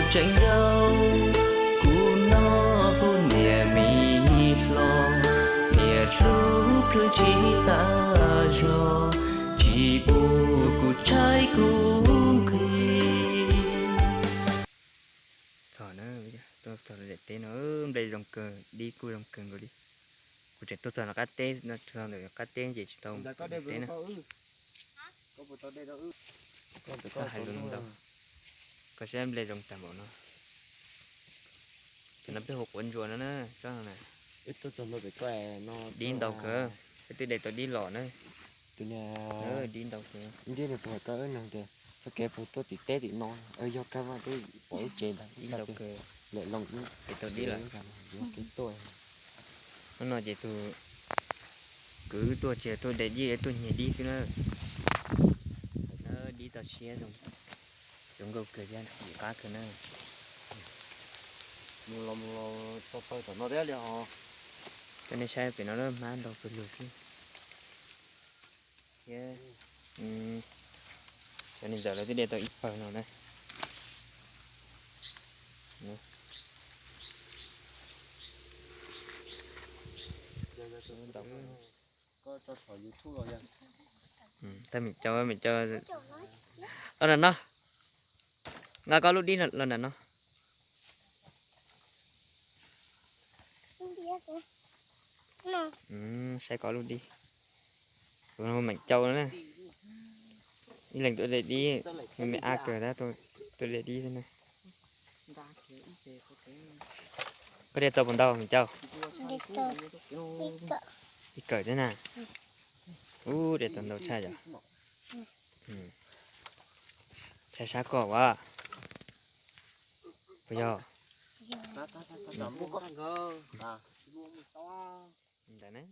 Tseem yau, kuv noj kuv niam mis hlo, niam hlub plhws tsis tas zog, tsis pub kuv tshaib kuv nqhis. Txog na, tuaj txog daim teb no, nplej zoo kawg, dib kuj zoo kawg nkaus li. Kuv tseem tuaj txog no qab teb, txog ntawm qab teb ces tsis tau teb na. Koj hais lus ntau, koj saib nplej zoo tag npaum no. Cov no peb hu quav ntsuas no na, tsob no na. Dib ntau kawg, peb twb de tau dib los na. Dib ntau kawg. Txoj kev puas tuaj tim teb tim no, yog kawg mas twb pom lub tsev ntawd, dib ntau kawg. Lawm loo de tau dib lawm. Tuaj, hnub no ces tus kwv tuaj tsis yog tuaj de dib, tuaj nyiag dib xwb na. Dib tau siab zoo, zoo nkauj kawg thiab yim qab kawg na. Mus los mus los txog pawg tom no thiab li os. Cov nej saib pem no hmab ntau kawg lug xwb. Thiab cov niam ntxawm lawv twb de tau ib pawg no na. Tau, Mem Cau, Mem Cau, los nram no, nqa koj lub dib los nram no. Saib koj lub dib. Kuv Mem Cau na, ib leeg tuaj de dib, me me ab kawg tab tuaj de dib xwb na. Koj de tau puas ntau Mem Cau? Ib kawm thiab na. Ub, de tau ntau tshaj yom. Tshaj sab koj as. Puas yog? Ntawd ne.